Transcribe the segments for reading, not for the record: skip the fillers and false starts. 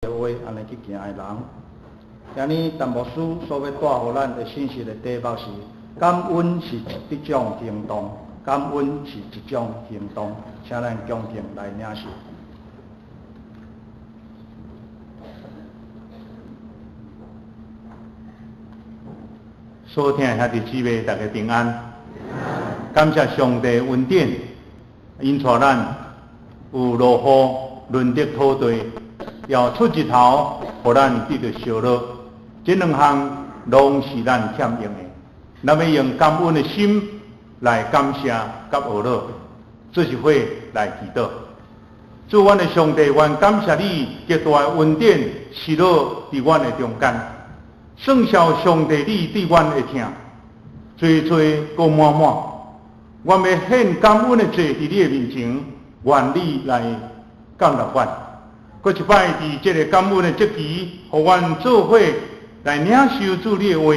話按呢去行的人。今日陳牧師所欲帶予咱的信息的題目是：感恩是一種行動，感恩是一種行動，請咱共同來領受。所聽的兄弟姊妹，大家平安。感謝上帝恩典，𪜶帶咱有落雨，潤得土地，又出日頭，予咱得著燒熱。這兩項攏是咱欠用的。咱欲用感恩的心來感謝佮呵咾，做一伙來祈禱。主，阮的上帝，阮感謝你極大的恩典，賜落佇阮的中間。算數上帝你對阮的疼，濟濟閣滿滿。阮欲獻感恩的祭佇你的面前，願你來接納阮。閣一擺佇這个感恩的節期，予阮做伙來領受主你的話，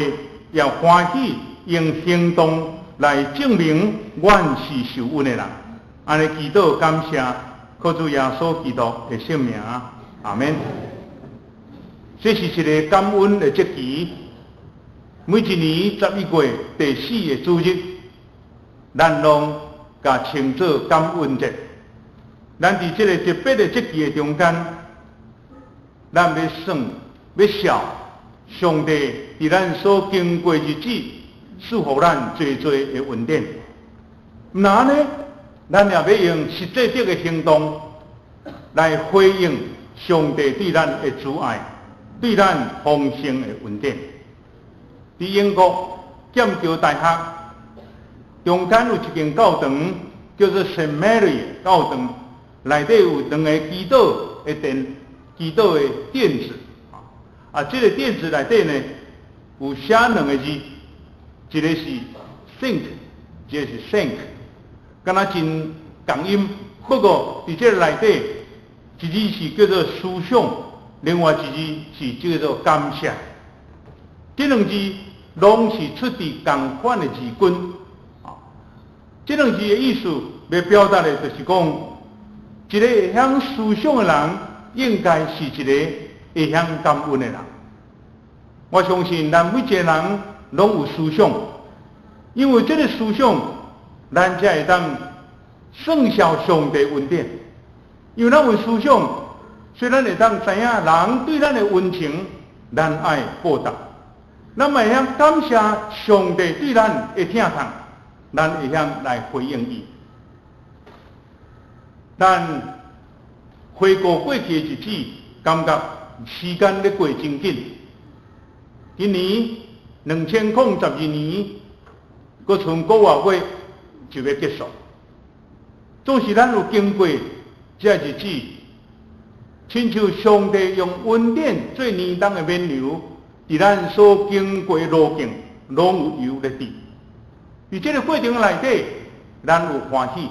也歡喜用行動來證明阮是受恩的人。按呢祈禱感謝，靠主耶穌基督的聖名，阿們。這是一个感恩的節期，每一年11月第四个主日，咱攏共稱做感恩節。咱佇這个特別的節期的中間，咱欲算欲數上帝佇咱所經過日子，賜予咱濟濟的恩典。毋但按呢，咱也欲用實際的行動來回應上帝對咱的慈愛，對咱豐盛的恩典。佇英國劍橋大學中間有一間教堂，叫做 Saint Mary 教堂，內底有兩个祈禱的殿，祈禱的墊子。啊，這个墊子內底呢，有寫兩个字，一个是 think，一个是 thank，敢若真仝音。不過佇這个內底，一字是叫做思想，另外一字是叫做感謝。這兩字攏是出自仝款的字根。啊，這兩字的意思欲表達的，就是講，一个會曉思想的人，應該是一個會曉感恩的人。我相信咱每一个人攏有思想，因為這个思想，咱才會當算數上帝恩典。因為咱有思想，所以咱會當知影人對咱的恩情，咱愛報答。咱嘛會曉感謝上帝對咱的疼痛，咱會曉來回應伊。咱回顧過去的日子，感覺時間咧過真緊。今年2012年，閣賰幾外月就欲結束。總是咱有經過這日子，親像上帝用恩典做年冬的冕旒，佇咱所經過的路徑，攏有油咧滴。佇這个過程內底，咱有歡喜，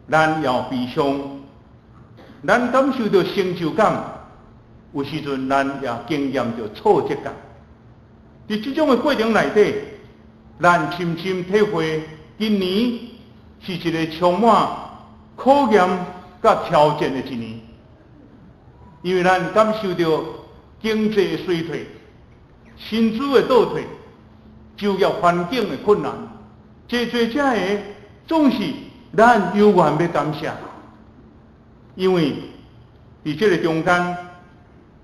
咱也有悲傷，咱感受著成就感，有時陣咱也經驗著挫折感。佇這種的過程內底，咱深深體會，今年是一个充滿考驗佮挑戰的一年，因為咱感受著經濟的衰退、薪資的倒退、就業環境的困難，濟濟這个總是咱猶原欲感謝，因為佇這个中間，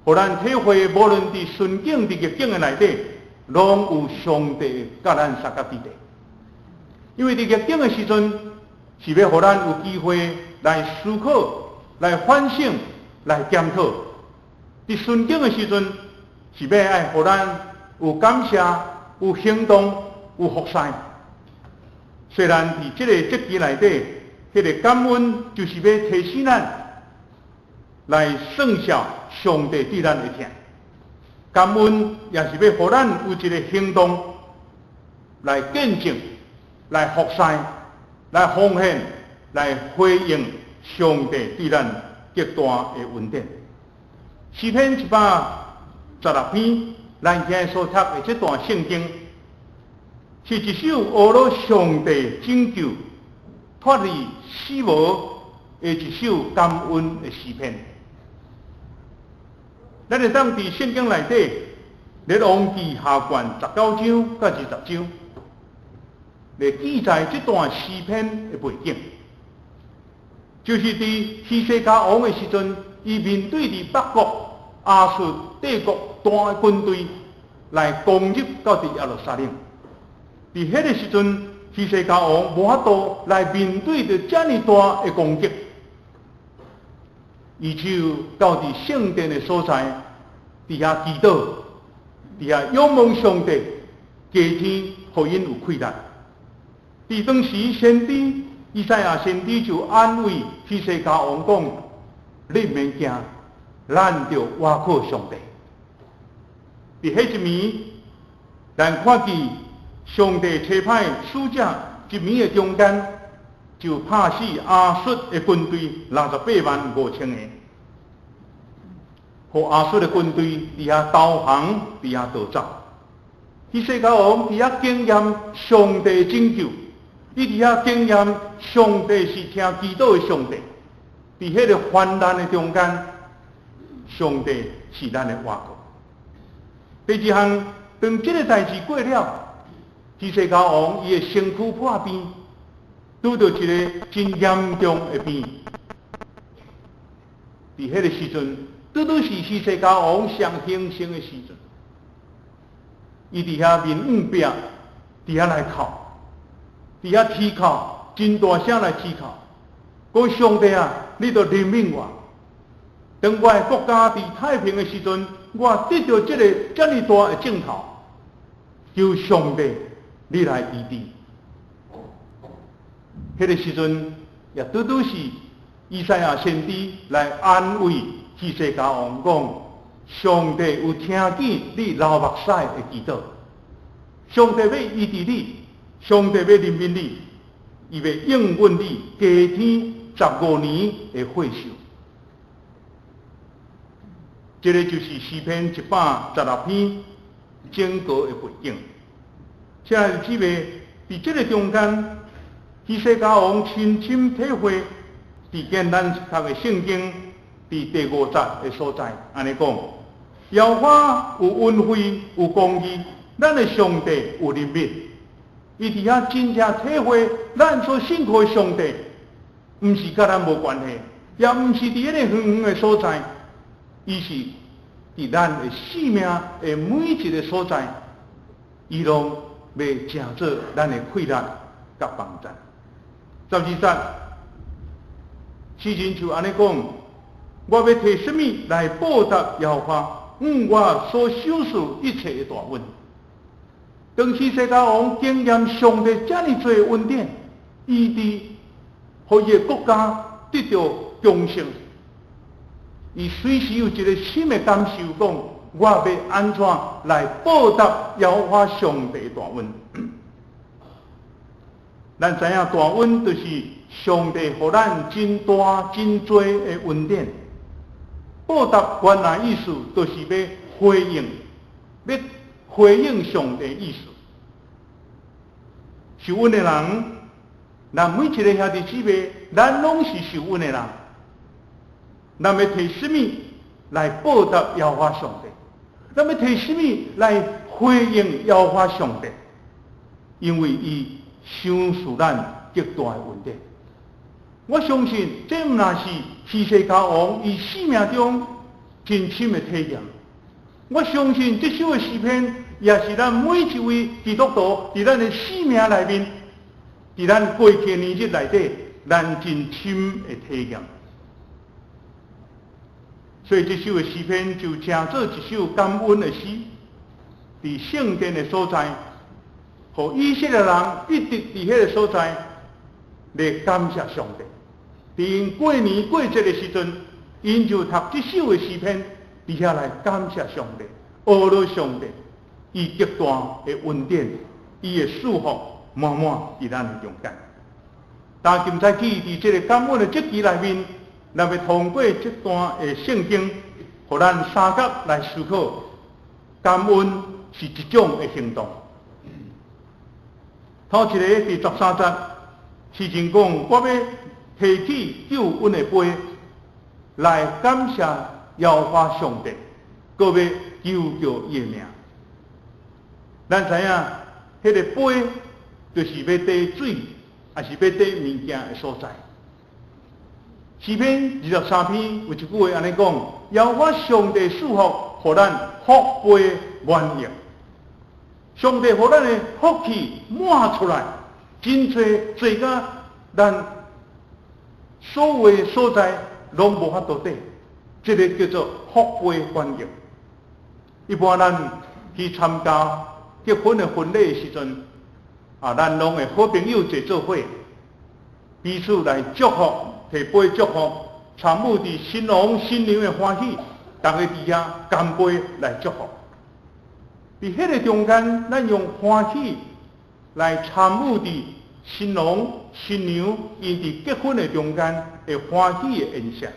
予咱體會，無論佇順境、佇逆境的內底，攏有上帝佮咱相佮佇咧。因為佇逆境的時陣，是欲予咱有機會來思考、來反省、來檢討。佇順境的時陣，是欲愛予咱有感謝、有行動、有服侍。雖然佇這个節期內底，彼个感恩就是欲提醒咱來算數上帝對咱的疼。感恩也是欲予咱有一个行動來見證、來服侍、來奉獻、來回應上帝對咱極大的恩典。詩篇116篇，咱今日所讀的這段聖經，是一首呵咾上帝拯救、脫離死亡的一首感恩的詩篇。咱會當佇聖經內底，列王紀下卷19章佮20章，來記載這段詩篇的背景，就是佇希西家王的時陣，伊面對佇北國亞述帝國大軍隊來攻入到佇耶路撒冷。佇彼个時陣，希西家王無法度來面對著遮爾大的攻擊，伊就到佇聖殿的所在，佇遐祈禱，佇遐仰望上帝，加添予𪜶有氣力。佇當時，先知以賽亞先知就安慰希西家王講：你毋免驚，咱著倚靠上帝。佇彼一暝，咱看見上帝差派使者一暝的中間，就拍死亞述的軍隊685,000個，予亞述的軍隊佇遐投降，佇遐逃走。希西家王佇遐經驗上帝拯救，伊佇遐經驗上帝是聽祈禱的上帝。佇彼个患難的中間，上帝是咱的倚靠。第二項，當這个代誌過了，希西家王伊的身軀破病，拄著一个真嚴重的病。佇彼个時陣，拄拄是希西家王上興盛的時陣，伊佇遐面向壁，佇遐來哭，佇遐啼哭，真大聲來啼哭，講上帝啊，你著憐憫我。當我的國家佇太平的時陣，我得著這个遮爾大的症頭，求上帝你來醫治。彼个時陣，也拄拄是以賽亞先知來安慰希西家王講：上帝有聽見你流目屎的祈禱，上帝欲醫治你，上帝欲憐憫你，伊欲應允你加添15年的歲壽。這个就是詩篇116篇整個的背景。親愛的姊妹，佇這个中間，希西家王深深體會，佇簡單讀的聖經，佇第五節的所在，按呢講：耶和華有恩惠，有公義，咱的上帝有憐憫。伊佇遐真正體會，咱所信靠的上帝，毋是佮咱無關係，也毋是佇彼个遠遠的所在，伊是佇咱的生命的每一个所在，伊攏欲成做咱的氣力佮幫助。12節，詩人就按呢講：我欲提什麼來報答耶和華，向我所賞賜一切的大恩。當希西家王經驗上帝遮爾濟恩典，醫治，予伊的國家得著強盛，伊隨時有一個深的感受，講我欲按怎來報答耶和華上帝大恩。咱知影大恩就是上帝予咱真大真濟的恩典。報答原來意思就是欲回應，欲回應上帝意思。受恩的人，咱每一个兄弟姊妹，咱攏是受恩的人。咱欲提什麼來報答耶和華上帝？咱欲提什麼來回應耶和華上帝？因為伊賞賜咱極大的恩典。我相信這毋但是希西家王伊生命中真深的體驗。我相信這首的詩篇也是咱每一位基督徒佇咱的生命內面，佇咱過去的年日內底，咱真深的體驗。所以這首的詩篇就成做一首感恩的詩，佇聖殿的所在，予以色列人一直佇彼个所在來感謝上帝。佇𪜶過年過節的時陣，𪜶就讀這首的詩篇，佇遐來感謝上帝，阿羅上帝，伊極大的恩典，伊的祝福滿滿佇咱的中間。但今早起佇這个感恩的節期內面，咱欲通過這段的聖經，予咱相佮來思考，感恩是一種的行動。頭一个第13節，詩人講：我欲提起救恩的杯來感謝耶和華上帝。閣欲求告伊的名。咱知影，彼個杯就是欲貯水，抑是欲貯物件的所在。詩篇23篇有一句話按呢講：耶和華上帝賜福，予咱福杯滿溢。上帝予咱的福氣滿出來，真濟濟甲咱所有的所在攏無法度貯，這个叫做福杯滿溢。一般咱去參加結婚的婚禮的時陣，啊，咱攏會好朋友坐做伙，彼此來祝福，提杯祝福，參與佇新郎新娘的歡喜，逐家佇遐乾杯來祝福。佇彼个中間，咱用歡喜來參與佇新郎新娘𪜶佇結婚的中間的歡喜的宴席。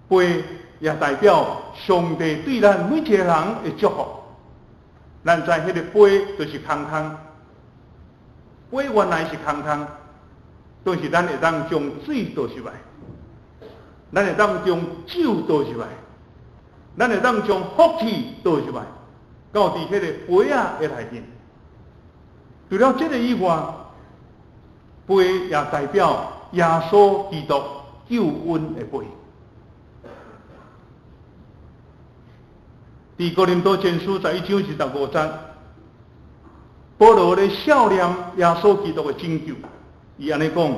杯也代表上帝對咱每一個人的祝福。咱知彼个杯就是空空，杯原來是空空，但是咱會當將水倒入來，咱會當將酒倒入來，咱會當將福氣倒入來，到佇彼個杯仔的內面。除了這个以外，杯也代表耶穌基督救恩的杯。佇哥林多前書11章25節，保羅咧笑念耶穌基督的拯救，伊按呢講：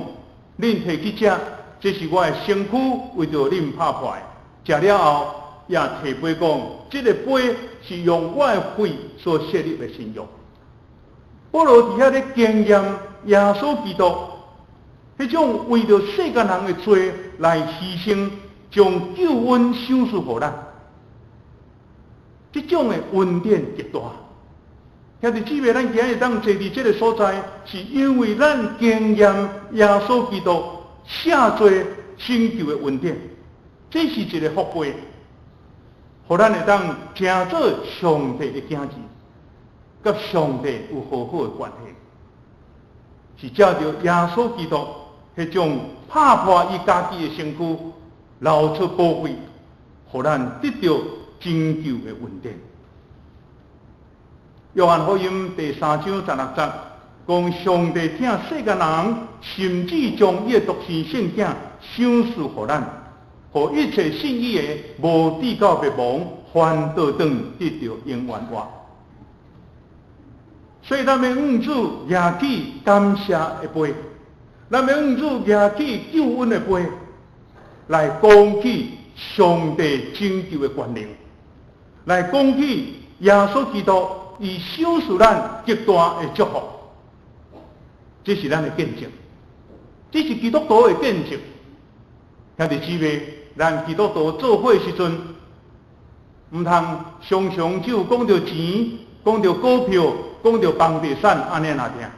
恁提去食，這是我的身軀，為著恁拍破的。食了後，也提杯講：這个杯是用我的血所設立的新約。保羅佇遐咧經驗耶穌基督，彼種為著世間人的罪來犧牲，將救恩賞賜予咱。這種的恩典極大。兄弟姊妹，咱今日當坐佇這个所在，是因為咱經驗耶穌基督赦罪拯救的恩典，這是一個福杯，予咱會當成做上帝的囝兒，佮上帝有好好的關係，是藉著耶穌基督彼種拍破伊家己的身軀，流出寶血，予咱得著拯救的恩典。約翰福音第3章16節講，上帝疼世間人，甚至將伊的獨生聖子賞賜予咱，予一切信伊的，無至到滅亡，反倒轉得著永遠活。所以，咱欲向主舉起感謝的杯，咱欲向主舉起救恩的杯，來講起上帝拯救的權能，來講起耶穌基督伊賞賜咱極大的祝福，這是咱的見證，這是基督徒的見證。兄弟姊妹，咱基督徒做伙時陣，毋通常常只有講著錢、講著股票、講著房地產按呢爾聽。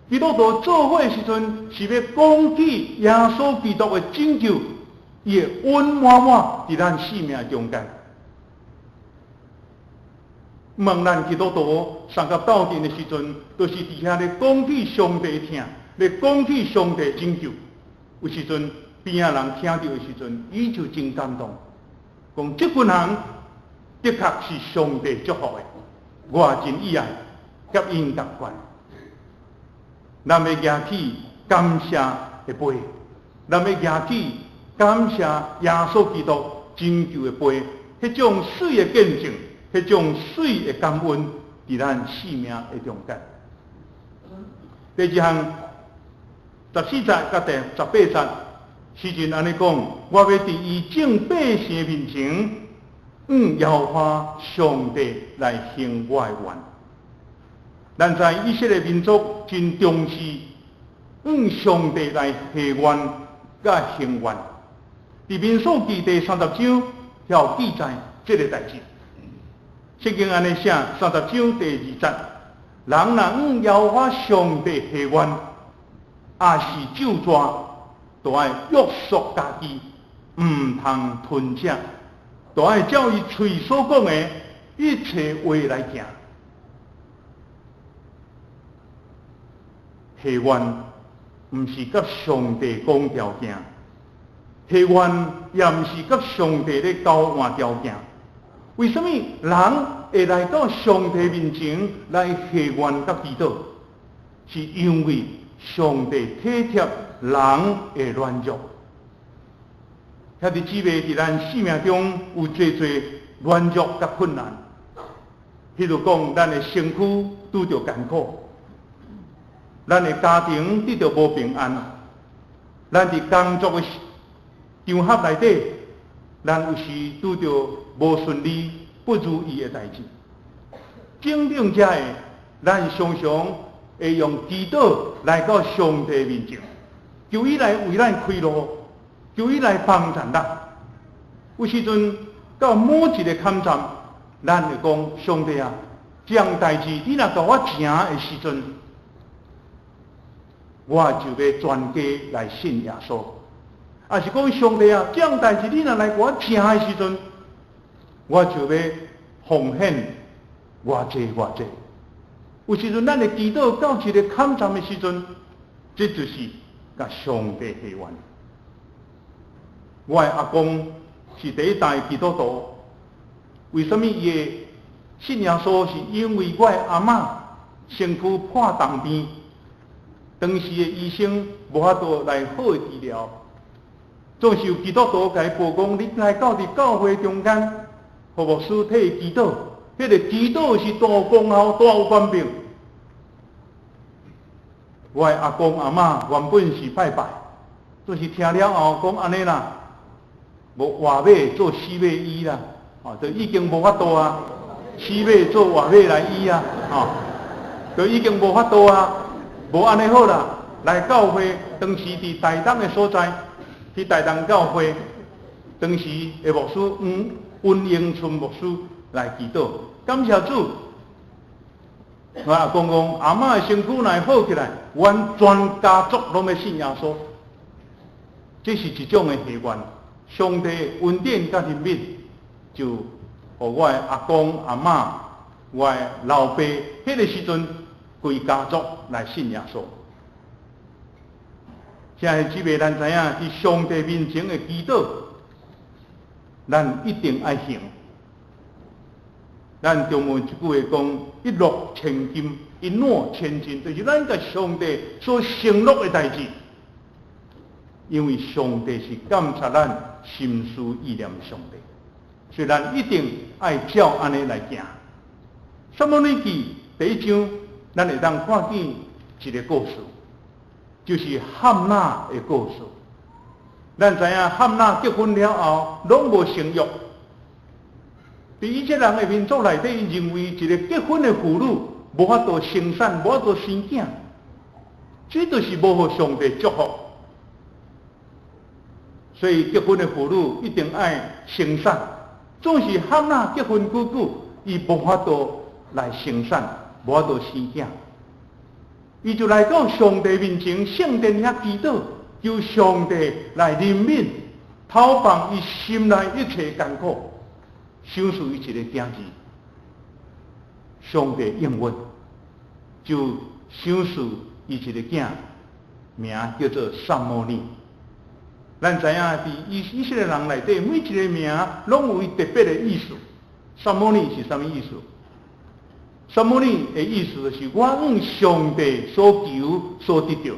基督徒做伙時陣，是欲講起耶穌基督的拯救，伊的恩滿滿佇咱生命中間。問咱基督徒相佮鬥陣的時陣，就是佇遐咧講起上帝疼，咧講起上帝拯救。有時陣邊仔人聽著的時陣，伊就真感動，講這群人的確是上帝祝福的，我真意愛佮𪜶仝款。咱欲舉起感謝的杯，咱欲舉起感謝耶穌基督拯救的杯，彼種媠的見證，彼種媠的感恩，佇咱生命的中間。第二項，14節佮第18節，詩人按呢講：我欲佇伊眾百姓面前，向耶和華上帝來行我的願。咱知以色列民族真重視向上帝來許願佮行願。佇民數記第三十章有記載這个代誌。聖經按呢寫，三十章第二節：人若向耶和華上帝許願，抑是咒詛，都愛約束家己，毋通吞食，都愛照伊喙所講的一切話來行。許願毋是佮上帝講條件，還願也毋是佮上帝咧交換條件。為什物人會來到上帝面前來還願佮祈禱？是因為上帝體貼人的軟弱。兄弟姊妹，佇咱生命中有濟濟軟弱佮困難。譬如講，咱的身軀拄著艱苦，咱的家庭得著無平安，咱佇工作的場合內底，咱有時拄著無順利、不如意的代誌。種種遮的，咱常常會用祈禱來到上帝面前，求伊來為咱開路，求伊來幫助咱。有時陣到某一个坎站，咱會講：上帝啊，這項代誌你若共我成的時陣，我就欲全家來信耶穌。抑是講上帝啊，這項代誌你若來共我成的時陣，我就欲奉獻偌濟偌濟。有時陣咱會祈禱到一个坎站的時陣，這就是共上帝還願。我的阿公是第一代基督徒，為什物伊會信耶穌？是因為我的阿嬤身軀破重病，當時的醫生無法度來好的治療，總是有基督徒共伊報講，你來到佇教會中間，予牧師替伊祈禱，彼個祈禱是大有功效、大有權柄。我的阿公阿嬤原本是拜拜，就是聽了後講按呢啦，無活馬做死馬醫啦，哦，就已經無法度啊，死馬做活馬來醫啊，哦，就已經無法度啊，無按呢好啦，來教會，當時佇台東的所在，去台東教會，當時的牧師溫英春牧師來祈禱，感謝主。我阿公講，阿嬤的身軀若好起來，阮全家族攏欲信耶穌。這是一種的還願，上帝恩典佮憐憫，就予我的阿公阿嬤、我的老爸，彼个時陣，規家族來信耶穌。兄弟姊妹，咱知影，佇上帝面前的祈禱，咱一定愛行。咱中文一句話講：一諾千金，一諾千金，就是咱共上帝所承諾的代誌。因為上帝是監察咱心思意念的上帝，所以咱一定愛照按呢來行。撒母耳記第一章，咱會當看見一个故事，就是漢娜的故事。咱知影漢娜結婚了後，攏無生育。佇以色列人的民族內底，認為一个結婚的婦女無法度生產，無法度生囝，這就是無予上帝祝福。所以結婚的婦女一定愛生產。總是漢娜結婚久久，伊無法度來生產，無法度生囝，伊就來到上帝面前，聖殿遐祈禱，求上帝來憐憫，透放伊心內一切艱苦。賞賜伊一个囝兒，上帝應允，就賞賜伊一个囝，名叫做撒母耳。咱知影，佇以色列人內底，每一个名攏有伊特別的意思。撒母耳是啥物意思？撒母耳的意思就是我向上帝所求所得著，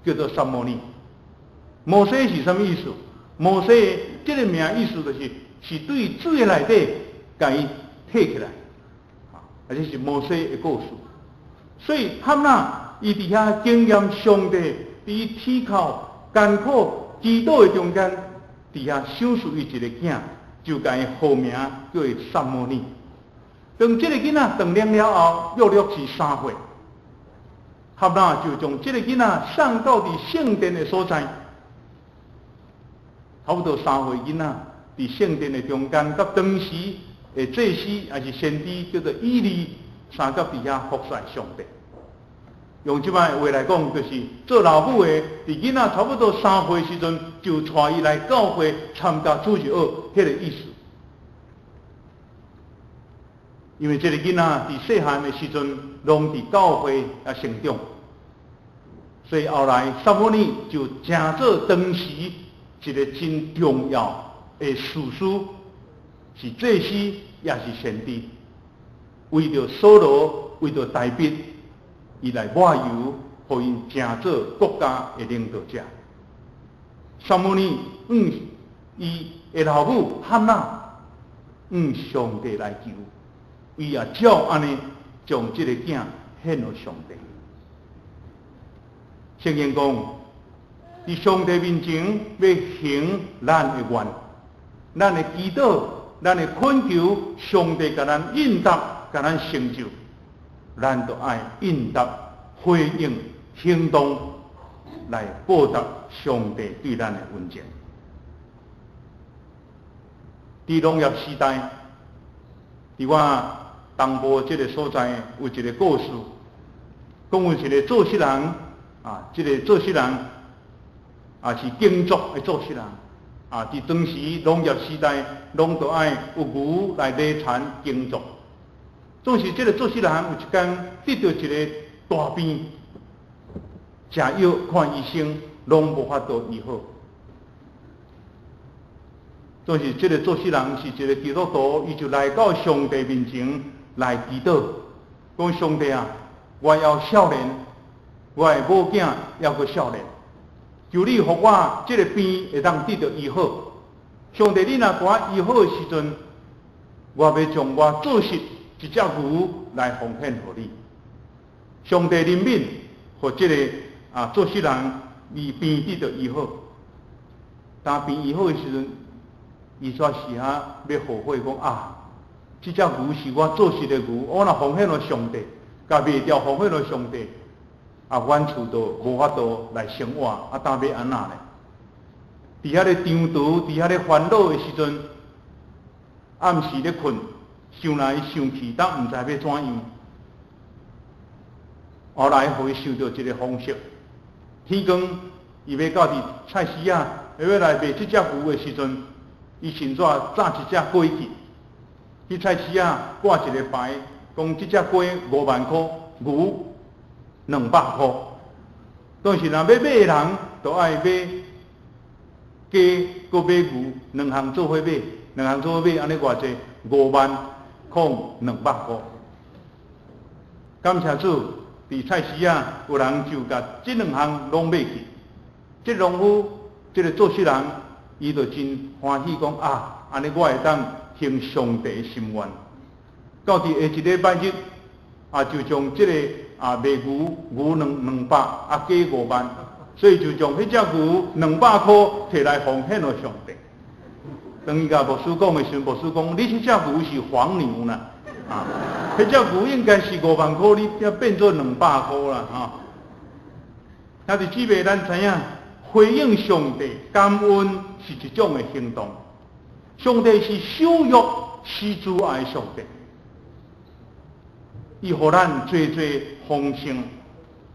叫做撒母耳。摩西是啥物意思？摩西這个名意思就是，是對水內底共伊提起來，啊，這是摩西的故事。所以漢娜伊佇遐經驗上帝佇伊倚靠艱苦祈禱的中間，佇遐賞賜伊一个囝，就共伊號名叫做撒母耳。當這个囡仔長大了後，約略是3歲，漢娜就將這个囡仔送到佇聖殿的所在，差不多3歲囡仔。佇聖殿的中間，佮當時的祭司抑是先知叫做以利，相佮佇遐服侍上帝。用這擺話來講，就是做老母的，佇囡仔差不多三歲時陣，就帶伊來教會參加主日學，彼個意思。因為這个囡仔佇細漢的時陣，攏佇教會啊成長，所以後來撒母耳就成做當時一个真重要的士師，是祭司也是先知，為著掃羅，為著大衛，伊來抹油，予𪜶成做國家的領導者。撒母耳向伊的老母漢娜向上帝來求，伊也照按呢將這个囝獻予上帝。聖經講，佇上帝面前欲行咱的願，咱的祈禱，咱的懇求，上帝共咱應答，共咱成就，咱就愛應答回應行動來報答上帝對咱的恩情。佇農業時代，佇我東部這个所在有一个故事，講有一个做穡人啊，這个做穡人啊是耕作的做穡人啊，佇當時農業時代，攏都愛有牛來犁田耕作。總是這个做穡人有一工得著一个大病，食藥看醫生，攏無法度醫好。總是這个做穡人是一个基督徒，伊就來到上帝面前來祈禱，講上帝啊，我猶少年，我的某囝猶閣少年，求你予我這个病會當得著醫好。上帝，你若予我醫好的時陣，我欲將我做穡一隻牛來奉獻予你。上帝憐憫，予這个做穡人伊病得著醫好。當病醫好的時陣，伊煞是遐欲後悔講啊，這隻牛是我做穡的牛，我若奉獻予上帝，共賣掉奉獻予上帝，啊，阮厝就無法度來生活，啊，當欲按怎呢？佇遐咧張途，佇遐咧煩惱的時陣，暗時咧睏，想來想去，當毋知欲怎樣。後來，予伊想著一个方式，天光，伊欲到佇菜市仔，欲來賣這隻牛的時陣，伊先怎紮一隻雞去，去菜市仔掛一个牌，講這隻雞5萬箍，牛200箍。當時若欲買的人，就愛買雞，閣買牛，兩項做伙買，兩項做伙買，按呢偌濟？5萬空200箍。感謝主，佇菜市仔有人就共這兩項攏買去。這農夫，這个做穡人，伊就真歡喜，講啊，按呢我會當行上帝的心願。到佇下一禮拜日，啊，就將這个賣牛牛兩百，啊雞5萬，所以就將彼隻牛200箍提來奉獻予上帝。當伊共牧師講的時陣，牧師講：你這隻牛是黃牛啦，啊，彼隻牛應該是5萬箍，你才變做200箍啦，吼。兄弟姊妹，咱知影回應上帝感恩是一種的行動。上帝是守約施慈愛的上帝，伊予咱濟濟豐盛，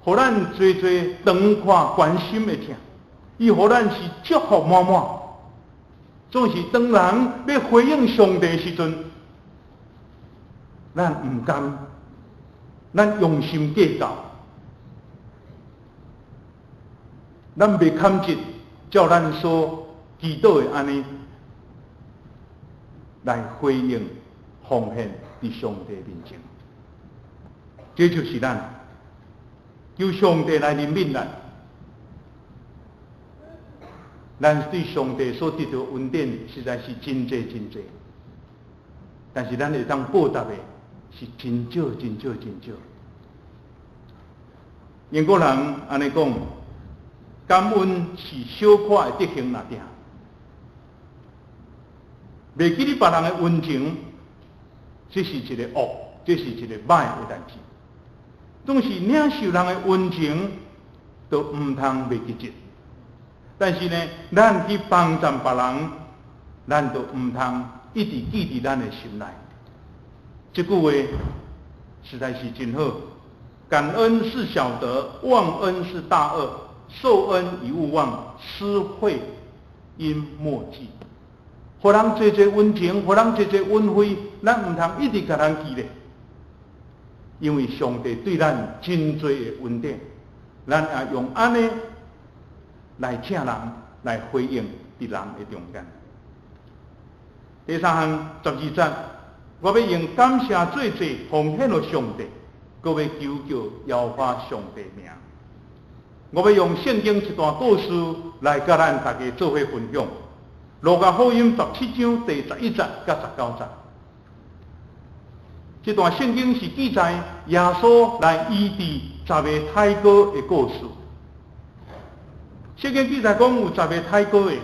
予咱濟濟長闊關心的疼，伊予咱是祝福滿滿。總是當人欲回應上帝的時陣，咱毋甘，咱用心計較，咱袂堪得照咱所祈禱的按呢來回應奉獻佇上帝面前。這就是咱求上帝來憐憫咱。咱對上帝所得著恩典實在是真濟真濟，但是咱會當報答的是真少真少真少。英國人按呢講，感恩是小可的德行爾定，袂記得別人的恩情，這是一個惡，這是一個歹的代誌。總是領受人的恩情，都毋通袂記得。但是呢，咱去幫贊別人，咱就毋通一直記佇咱的心內。這句話實在是真好。感恩是小德，忘恩是大惡。受恩已勿忘，施惠應莫記。予人濟濟恩情，予人濟濟恩惠，咱毋通一直共人記咧。因為上帝對咱真濟的恩典，咱也用按呢來請人來回應佇人的中間。第三項12節，我欲用感謝做祭奉獻予上帝，閣欲求叫耶和華上帝名。我欲用聖經一段故事來佮咱大家做伙分享。路加福音17章第11節佮19節，這段聖經是記載耶穌來醫治十个大哥的故事。聖經記載講有十个大哥的，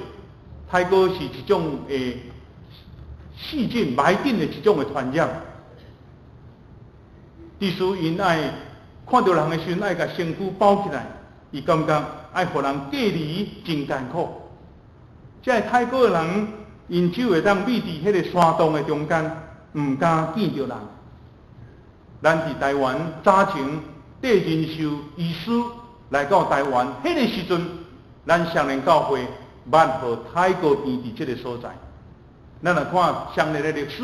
大哥是一種的細菌、霾菌的一種的傳染。意思𪜶愛看著人的時陣，愛共身軀包起來，伊感覺愛予人隔離真艱苦。這个大哥的人，𪜶只會當覕佇彼个山洞的中間，毋敢見著人。咱佇台灣早前戴仁壽醫師來到台灣，彼个時陣，咱雙連教會捌予大哥病佇這个所在。咱若看雙連的歷史，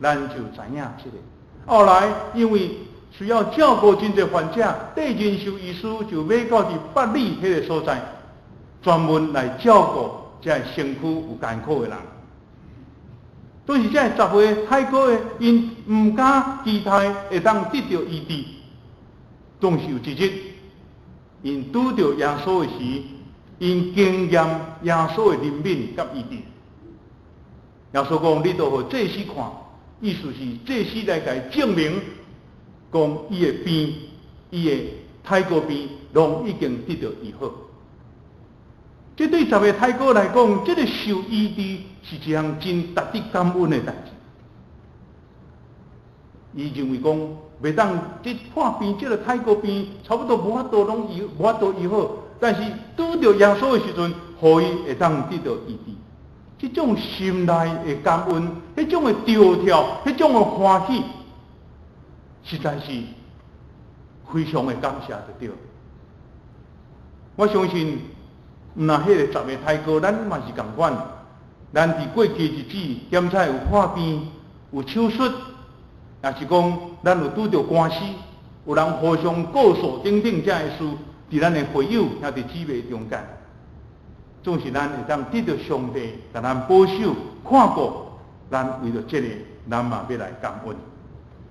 咱就知影這个。後來因為需要照顧真濟患者，戴仁壽醫師就買到佇八里彼个所在，專門來照顧這个身軀有艱苦的人。都是這个十個大哥的，𪜶毋敢期待會當得著醫治。總是有一日，𪜶拄著耶穌的時，𪜶經驗耶穌的憐憫佮醫治。耶穌講：你著予祭司看，意思是祭司來共伊證明，講伊的病，伊的大哥病，攏已經得著醫好。這對十个大哥來講，這个受醫治是一項真值得感恩的代誌。伊認為講，袂當這破病，這个大哥病，差不多無法度攏醫，無法度醫好。但是拄著耶穌的時陣，予伊會當得著醫治。這種心內的感恩，彼種的跳跳，彼種的歡喜，實在是非常的感謝就對。我相信，毋若彼个十个大哥，咱嘛是仝款。咱佇過去日子，檢查有破病、有手術，抑是講咱有拄著官司，有人互相告訴等等這的事，佇咱的會友兄弟姊妹中間，總是咱會當得著上帝共咱保守看顧，咱為著這个，咱嘛欲來感恩。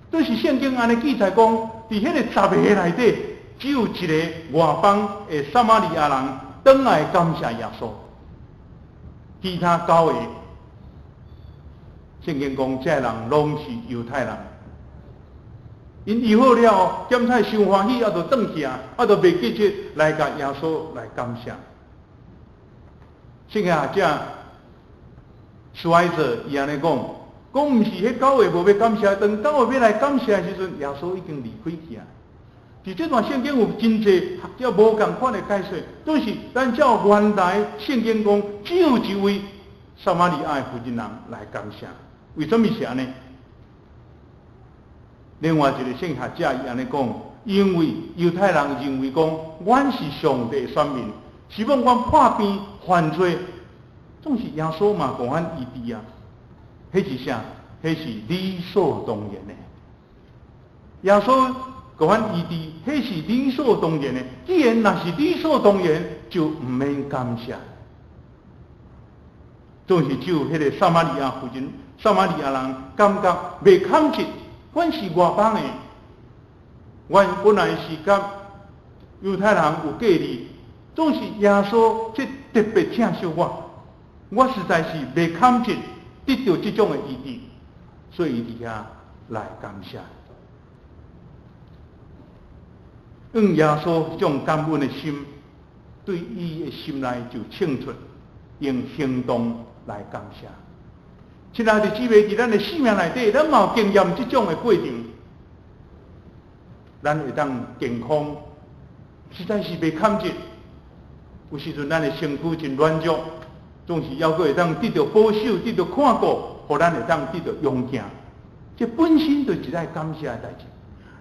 都是聖經按呢記載講，佇彼個十个內底，只有一个外邦的撒瑪利亞人轉來感謝耶穌，其他九个，聖經講，這个人攏是猶太人。𪜶醫好了後，檢查傷歡喜，啊，就轉去啊，啊，就袂記得來共耶穌來感謝。聖經學者施懷澤伊按呢講，講毋是彼九个無欲感謝，當九个欲來感謝的時陣，耶穌已經離開去啊。佇這段聖經有真濟學者無仝款的解說，都是咱照原來聖經講，只有一位撒瑪利亞的婦人來感謝。為什麼是按呢？另外一個聖經學者伊按呢講，因為猶太人認為講，阮是上帝選民，是講阮破病犯罪，總是耶穌嘛共阮醫治啊。彼是啥？彼是理所當然的。耶穌共阮醫治，彼是理所當然的。既然若是理所當然，就毋免感謝。總是只有彼個撒瑪利亞婦人、撒瑪利亞人感覺袂堪得，阮是外邦的，阮本來是佮猶太人有隔離，總是耶穌這特別疼惜我，我實在是袂堪得得著這種的醫治，所以伊佇遐來感謝。用耶穌這種感恩的心，對伊的心內就唱出，用行動來感謝。親愛的姊妹，佇咱的生命內底，咱嘛有經驗這種的過程，咱會當健康，實在是袂堪得。有時陣咱的身軀真軟弱，總是猶閣會當得著保守，得著看顧，予咱會當得著勇健。這本身就是一个感謝的代誌。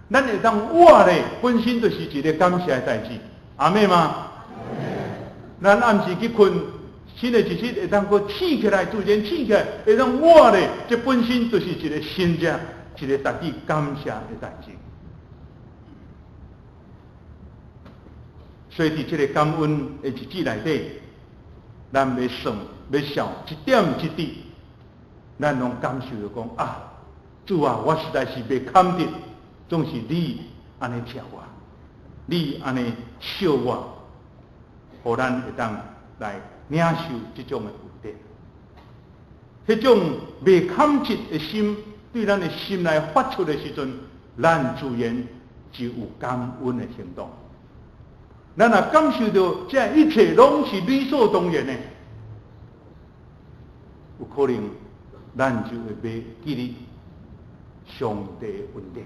咱會當活咧，本身就是一个感謝的代誌。阿們嗎？咱暗時去睏，新的一日會當閣醒起來，自然醒起來，會當活咧，這本身就是一个神跡，一个值得感謝的代誌。所以，佇這个感恩的日子內底，咱欲算欲笑，一点一滴，咱攏感受著講啊，主啊，我實在是袂堪得，總是你按呢疼我，你按呢惜我，予咱會當來領受這種的恩典。彼種袂堪得的心，對咱的心內發出的時陣，咱自然就有感恩的行動。咱若感受著這一切攏是理所當然的，有可能咱就會袂記得上帝的恩典。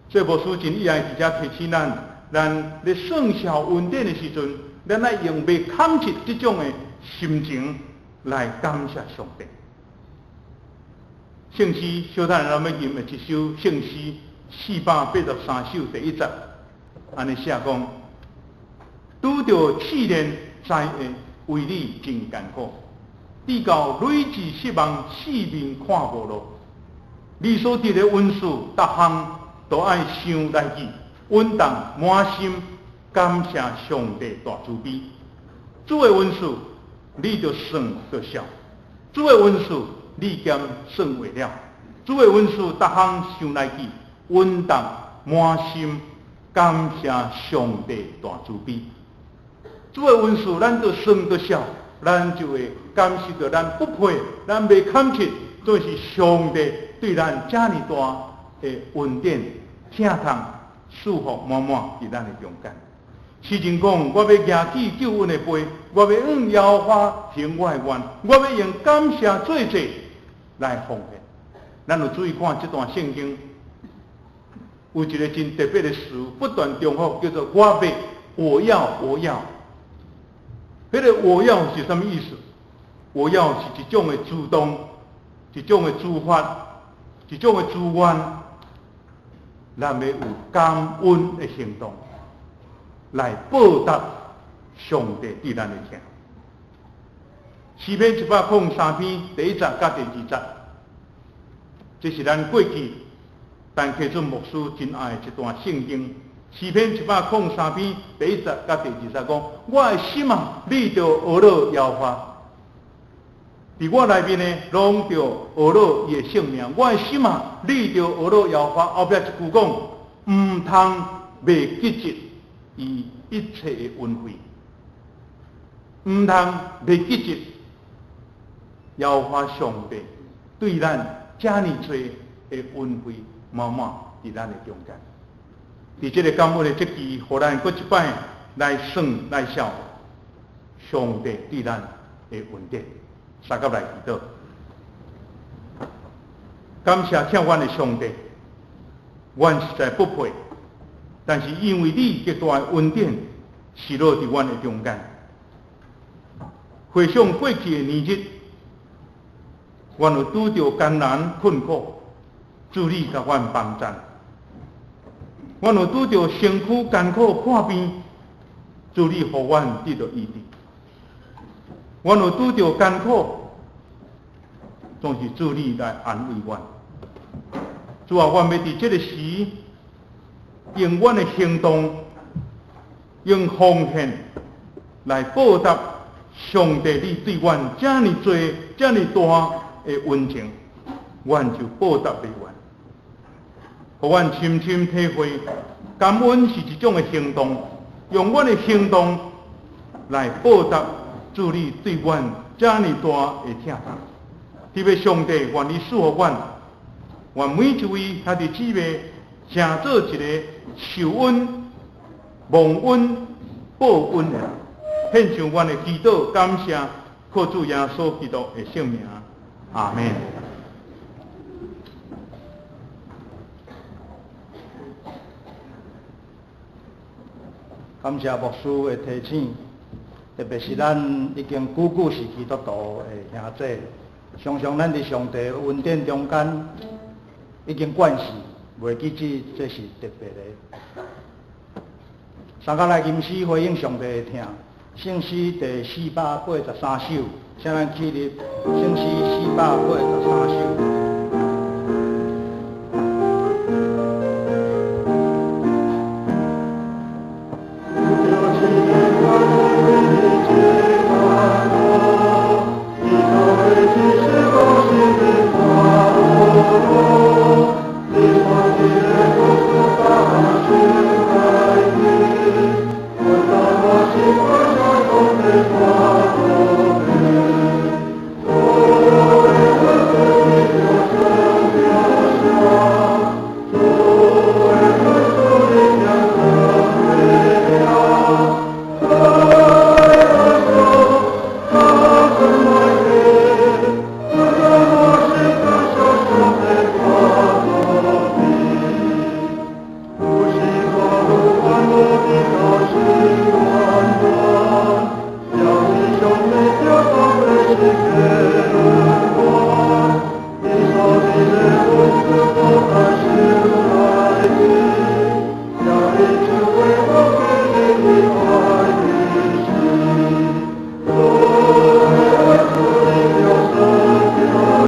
所以牧師真意愛佇遮提醒咱，咱咧算數恩典的時陣，咱愛用袂堪得這種的心情來感謝上帝。聖詩，小等咱欲吟的一首聖詩483首第一節，按呢寫講：拄著試煉，知會為你真艱苦；直到累積失望，四面看無路。你所得的恩賜，逐項都愛想來記，穩當滿心感謝上帝大慈悲。主的恩賜，你著算著笑；主的恩賜，你兼算袂了。主的恩賜，逐項想來記，穩當滿心感謝上帝大慈悲。主的恩賜，咱就算著笑，咱就會感受著咱不配，咱袂堪得，總是上帝對咱遮爾大的恩典、疼痛、祝福滿滿佇咱的中間。詩人講：我欲舉起救恩的杯，我欲向耶和華還我的願，我欲用感謝做祭來奉獻。咱有注意看這段聖經，有一個真特別的詞不斷重複，叫做我欲、我要、我要。彼個我要是啥物意思？我要是一種的主動，一種的自發，一種的自願，咱欲有感恩的行動來報答上帝對咱的疼。詩篇103篇第一節佮第二節，這是咱過去陳啟俊牧師真愛的一段聖經。詩篇103篇第一節佮第二節講：我的心啊，你著呵咾耶和華。佇我內面的，攏著呵咾伊的聖名。我的心啊，你著呵咾耶和華。後壁一句講：毋通袂記得伊一切的恩惠，毋通袂記得耶和華上帝對咱遮爾濟的恩惠，滿滿佇咱的中間。佇這个感恩的節期，予咱閣一擺來算來數上帝對咱的恩典。三甲來祈禱，感謝疼阮的上帝，阮實在不配，但是因為你極大的恩典，是落佇阮的中間。回想過去的年日，阮有拄著艱難困苦，主你共阮幫贊；阮有拄著身軀艱苦破病，主你予阮得著醫治；阮有拄著艱苦，總是主你來安慰阮。主啊，阮欲佇這个時，用阮的行動，用奉獻來報答上帝你對阮遮爾濟、遮爾大的恩情，阮就報答袂完。予阮深深體會，感恩是一種的行動，用阮的行動來報答主你對阮遮爾大的疼痛。特別上帝，願你賜予阮，願每一位兄弟姊妹，成做一個受恩、忘恩、報恩的人。獻上阮的祈禱感謝，靠主耶穌基督的聖名，阿們。感謝牧師的提醒，特別是咱已經久久是基督徒的兄弟，常常咱佇上帝恩典中間已經慣勢，袂記得這是特別的。三甲來吟詩回應上帝的疼，聖詩第483首，請咱起立，聖詩483首。主。